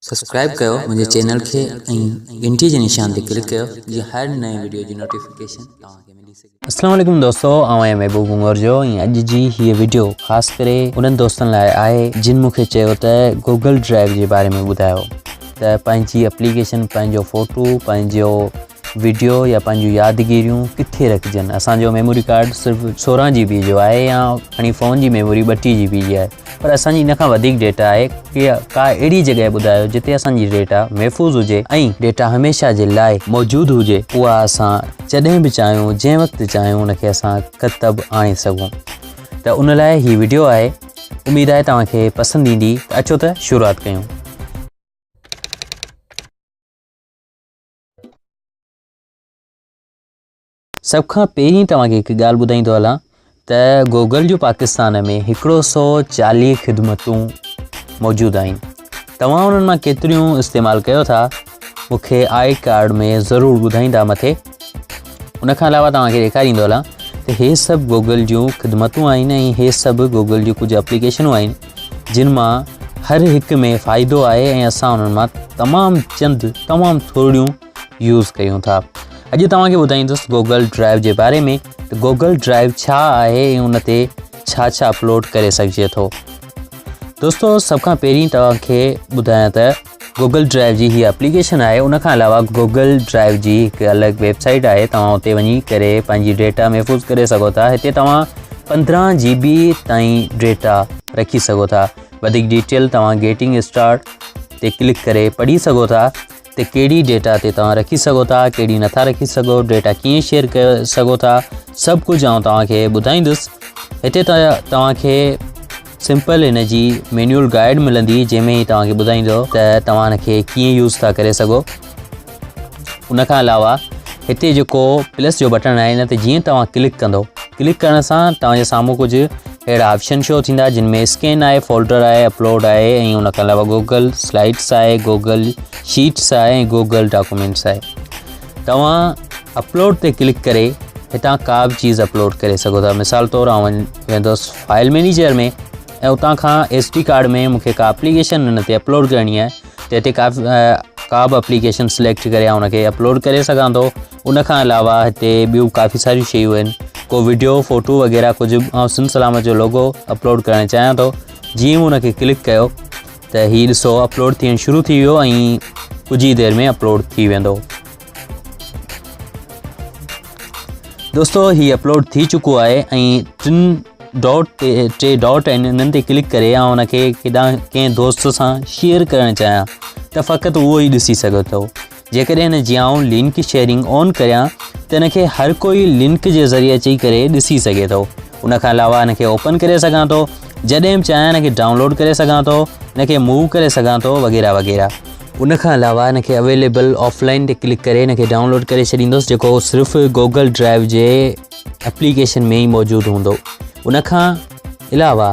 Subscribe ڪيو منهنجي channel کي ۽ گهنٽي جي نشان تي ڪلڪ ڪيو جيئن هر نئين وڊيو جي نوٽيفڪيشن توهان کي ملي سگهي. اسلام عليڪم دوستو آئون آهيان محبوب هڱورجو ۽ اڄ جي هيء وڊيو خاص ڪري انهن دوستن لاء آهي جن مون کي چيو ته گوگل ڊرائيو جي باري ۾ ٻڌايو ته پنهنجي اپليڪيشن پنهنجو فوٽو پنهنجو وڊيو يا پنهنجون يادگيريون ڪٿي رکجن اسان جو ميموري ڪارڊ صرف سورهن جي بي جو آهي يا کڻي فون جي ميموري ٻٽيهه جي بي جي آهي پر اسان جي ان کان وڌيڪ ڊيٽا آهي ڪي ڪا اهڙي جڳهه ٻڌايو جتي اسان جي ڊيٽا محفوظ هجي ۽ ڊيٽا هميشه جي لاء موجود هجي اها اسان جڏهن به چاهيون جنهن وقت چاهيون ان کي اسان ڪتب آڻي سگهون ته ان لاء هي وڊيو آهي اميد آهي توهان کي پسند ايندي ته اچو ته شروعات ڪيون. سڀ کان پهرين توهان کي هڪ ڳالهه ٻڌائيندو هلان ته گوگل جو پاڪستان ۾ هڪڙو سو چاليهه خدمتون موجود آهن توهان انهن مان ڪيتريون استعمال ڪيو ٿا مون کي I card ۾ ضرور ٻڌائيندا مٿي ان کان علاوه توهان کي ڏيکاريندو هلان ته هي سڀ گوگل جون خدمتون آهن ۽ هي سڀ گوگل جون ڪجهه اپليڪيشنون آهن جن مان هر هڪ ۾ فائدو آهي ۽ اسان انهن مان تمام چند تمام ٿورڙيون يوز ڪيون ٿا اڄ توهان کي ٻڌائيندس گوگل ڊرائيو جي باري ۾ ته گوگل ڊرائيو ڇا آهي ۽ ان تي ڇا ڇا اپلوڊ ڪري سگهجي ٿو دوستو سڀ کان پهرين توهان کي ٻڌايان ته گوگل ڊرائيو جي هي اپليڪيشن آهي ان کان علاوه گوگل ڊرائيو جي هڪ الڳ ويب سائيٽ آهي توهان اتي وڃي ڪري پنهنجي ڊيٽا محفوظ ڪري سگهو ٿا هتي توهان 15 جي بي تائين ڊيٽا رکي سگهو ٿا وڌيڪ ڊيٽيل توهان گيٽنگ اسٽارٽ تي ڪلڪ ڪري پڙهي سگهو ٿا ته ڪهڙي ڊيٽا تي توهان رکي سگهو ٿا ڪهڙي نٿا رکي سگهو ڊيٽا ڪيئن شيئر ڪري سگهو ٿا سڀ ڪجهه آئون توهان کي ٻڌائيندس هتي ته توهان کي سمپل هن جي مينيول گائيڊ ملندي جنهن ۾ هي توهان کي ٻڌائيندو ته توهان هن کي ڪيئن يوز ٿا ڪري سگهو ان کان علاوه هتي جيڪو پلس جو بٽڻ آهي ان تي جيئن توهان ڪلڪ ڪندو ڪلڪ ڪرڻ سان توهان جي سامهون ڪجهه اهڙا آپشن شو ٿيندا جن ۾ اسڪين آهي فولڊر آهي اپلوڊ آهي ۽ ان کان علاوه گوگل سلائيڊس آهي گوگل شيٽس آهي ۽ گوگل ڊاڪومينٽس آهي توهان اپلوڊ تي ڪلڪ ڪري هتان ڪا به چيز اپلوڊ ڪري سگهو ٿا مثال طور آئون ويندس فائل مينيجر ۾ ۽ اتان کان ايس ڊي ڪارڊ ۾ مونکي ڪا اپليڪيشن ان تي اپلوڊ ڪرڻي آهي ته هتي ڪا ڪا به اپليڪيشن سليڪٽ ڪري آئون ان کي اپلوڊ ڪري سگهان ٿو ان کان علاوه هتي ٻيون ڪافي ساريون شيون آهن ڪو وڊيو فوٽو وغيره ڪجهه آئون سنڌ سلامت جو لوگو اپلوڊ ڪرڻ چاهيان ٿو جيئن مون ان کي ڪلڪ ڪيو ته هي ڏسو اپلوڊ ٿيڻ شروع ٿي ويو ۽ ڪجهه ئي دير ۾ اپلوڊ ٿي ويندو دوستو هي اپلوڊ ٿي چڪو آهي ۽ ٽن ڊاٽ تي ٽي ڊاٽ آهن انهن تي ڪلڪ ڪري آئون ان کي ڪيڏانهن ڪنهن دوست سان شيئر ڪرڻ چاهيان ته فقط اهو ئي ڏسي سگهي ٿو جيڪڏهن هن جي آئون لنڪ شيئرنگ آن ڪريان ته ان کي هر ڪوئي لنڪ جي ذريعي اچي ڪري ڏسي سگهي ٿو ان کان علاوه ان کي اوپن ڪري سگهان ٿو جڏهن به چاهيان ان کي ڊائونلوڊ ڪري سگهان ٿو ان کي موو ڪري سگهان ٿو وغيره وغيره ان کان علاوه ان کي اويليبل آف لائن تي ڪلڪ ڪري ان کي ڊائونلوڊ ڪري ڇڏيندس جيڪو صرف گوگل ڊرائيو جي اپليڪيشن ۾ ئي موجود هوندو ان کان علاوه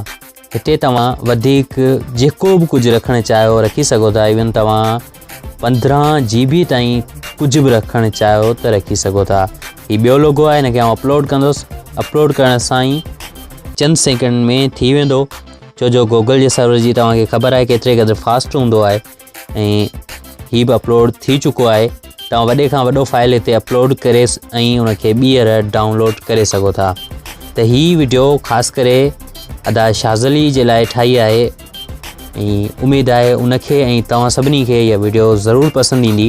هتي توهان وڌيڪ جيڪو به ڪجهه رکڻ چاهيو رکي سگهو ٿا ايون توهان 15 جي بي تائين ڪجهه به رکڻ چاهيو ته رکي سگهو ٿا هي ٻيو لوگو آهي هن کي آئون اپلوڊ ڪندس اپلوڊ ڪرڻ سان ئي چند سيڪنڊ ۾ ٿي ويندو ڇو جو گوگل جي سرور جي توهان کي خبر آهي ڪيتري قدر فاسٽ هوندو آهي ۽ هي به اپلوڊ ٿي چڪو آهي توهان وڏي کان وڏو فائل هتي اپلوڊ ڪري ۽ ان کي ٻيهر ڊائونلوڊ ڪري سگهو ٿا ته هي وڊيو خاص ڪري ادا شازلي جي لاء ٺاهي آهي ۽ اميد آهي ان کي ۽ توهان سڀني کي اها وڊيو ضرور پسند ايندي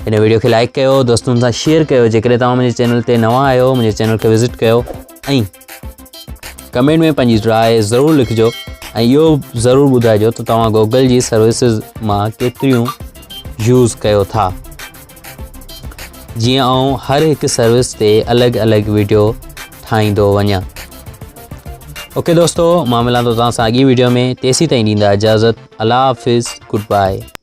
هن وڊيو کي لائڪ ڪيو دوستن سان شيئر ڪيو جيڪڏهن توهان منهنجي چينل تي نوان آهيو منهنجي چينل کي وزٽ ڪيو ۽ ڪمينٽ ۾ پنهنجي راء ضرور لکجو ۽ اهو ضرور ٻڌائجو ته توهان گوگل جي سروسز مان ڪيتريون يوز ڪيو ٿا جيئن آئون هر هڪ سروس تي الڳ الڳ ويڊيو ٺاهيندو وڃان اوڪي دوستو مان ملان ٿو توهان سان اڳي ويڊيو ۾ تيسين تائين ڏيندا اجازت الله حافظ گڊ باء.